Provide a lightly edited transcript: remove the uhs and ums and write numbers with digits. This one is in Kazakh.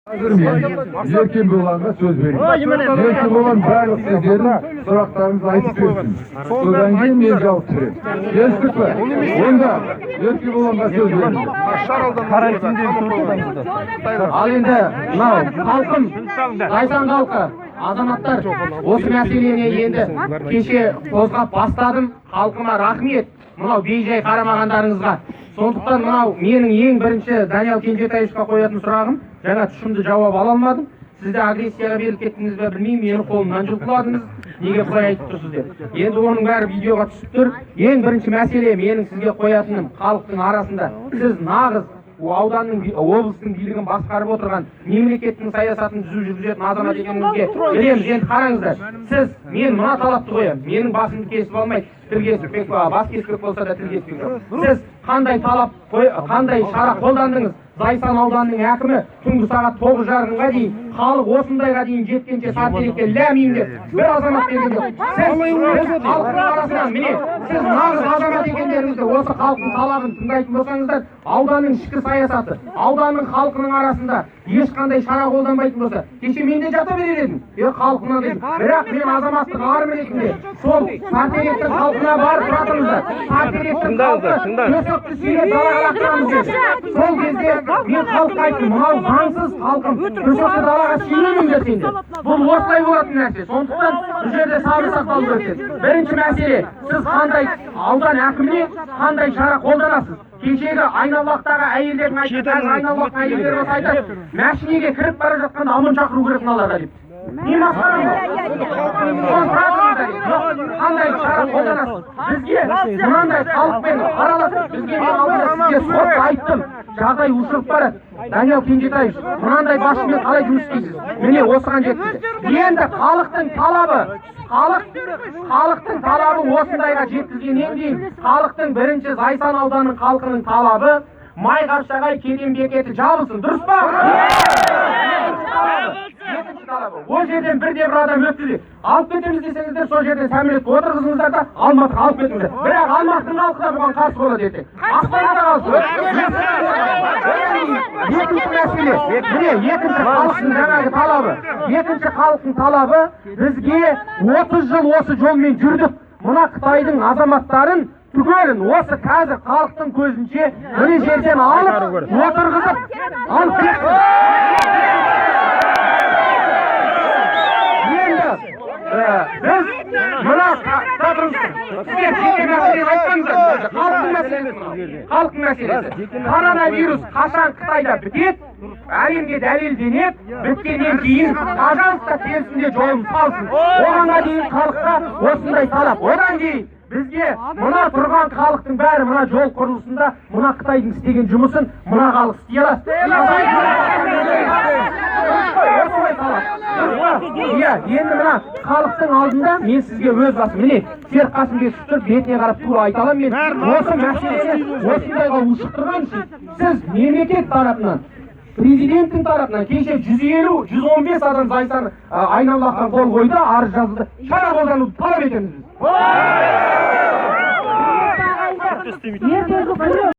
Қазір мен Еркебұланға сөз берейін. Еркебұлан барлық сіздердің сұрақтарыңызды айтып берсін. Содан кейін мен жауап беремін. Келістік пе? Онда Еркебұланға сөз беріңіз. Ал енді мынау халқым, Зайсан халқы, азаматтар, осы мәселені енді кеше қозғап бастадым. Халқыма рахмет, мынау бейжай қарамағандарыңызға. Сондықтан мынау менің ең бірінші Даниял Кенжетаевичқа қоятын сұрағым, жаңа тұшымды жауап ала алмадым. Сіз де агрессияға беріліп кеттіңіз бе, білмеймін, мені қолымнан жұлқыладыңыз, неге құлай айтып тұрсыз деп. Енді оның бәрі видеоға түсіп тұр. Ең бірінші мәселе менің сізге қоятыным, халықтың арасында сіз нағыз ауданның, облыстың билігін басқарып отырған, мемлекеттің саясатын түзу жүргізетін азамат екеніңізге білеміз. Енді қараңыздар, сіз, мен мына талапты қоямын, менің басымды кесіп алмай, тіл кеспек, бас кеспек болса да, тіл кеспек жоқ. Сіз қандай талап, қандай шара қолдандыңыз? Зайсан ауданының әкімі түнгі сағат 9:30-ға дейін, халық осындайға дейін жеткенше, Сарытеректе ләм деп бір азамат келген жоқ. Сіз, біз халықтың арасынан, міне, сіз нағыз азамат екендеріңізді, осы халықтың талабын тыңдайтын болсаңыздар, ауданның ішкі саясаты, ауданның халқының арасында ешқандай шара қолданбайтын болса, кеше мен де жата берер едім. Е, халық мынандай, бірақ мен азаматтық арым ретінде сол Сарытеректің халқына барып, тұра тұрыңыздар, Сарытеректің халқы төсекті сүйреп далаға лақтырамыз деді. Сол кезде мен халыққа айттым: мынау заңсыз, халқым, төсекті далаға сүйремеңдер сендер, бұл осылай болатын нәрсе. Сондықтан бұл жерде сабыр сақталу керек. Бірінші мәселе, сіз қандай аудан әкіміне қандай шара қолданасыз? Кешегі Айнабұлақтағы әйелдердің айтты, қазір Айнабұлақтың әйелдері болса айтады, машинеге кіріп бара жатқанда ОМОН шақыру керек мыналарға деп. Не масқара мынау? Соны тұра тұрыңыздар. Жоқ, қандай шара қолданасыз? Бізге мынандай халықпен араласып, бізге, мен алдында сізге сотта айттым, жағдай ушығып барады. Даниял Кенжетаевич, мынандай басшымен қалай жұмыс істейсіз? Міне, осыған жеткізді. Енді халықтың талабы, халықтың талабы осындайға жеткізгеннен кейін, халықтың бірінші, Зайсан ауданының халқының талабы: Майқапшағай кеден бекеті жабылсын, дұрыс па? Екінші талабы, ол жерден бірде бір адам өткізбей алып кетеміз десеңіздер, сол жерден самолетке отырғызыңыздар да, Алматыға алып кетіңіздер. Бірақ Алматының халқы да бұған қарсы болады ертең, Астана да қарсы. Екінші мәселе, міне, екінші халықтың жаңағы талабы, екінші халықтың талабы: бізге 30 жыл осы жолмен жүрдік, мына Қытайдың азаматтарын түгелін осы қазір халықтың көзінше мына жерден алып отырғызып алып кетсін. Енді біз мына, тұра тұрыңыздар, сіздер жеке мәселені айтпаңыздар, халықтың мәселесі мынау, халықтың мәселесі. Коронавирус қашан Қытайда бітеді, әлемге дәлелденеді, біткеннен кейін, пожалуйста, келсін де жолын салсын. Оғанға дейін халыққа осындай талап. Одан кейін бізге мына тұрған халықтың бәрі мына жол құрылысында мына Қытайдың істеген жұмысын мына халық істей алады. Осылай талап, дұрыс па? Иә. Енді мына халықтың алдында мен сізге өз басым, міне, Серік Қасымбеков тұр, бетіне қарап тура айта аламын. Мен осы мәселені осындайға ушықтырған үшін сіз мемлекет тарапынан, президенттің тарапынан, кеше 150, 115 адам Зайсан, Айнабұлақтан қол қойды, арыз жазылды, шара қолдануды талап етеміз біз. Ертеңгі күні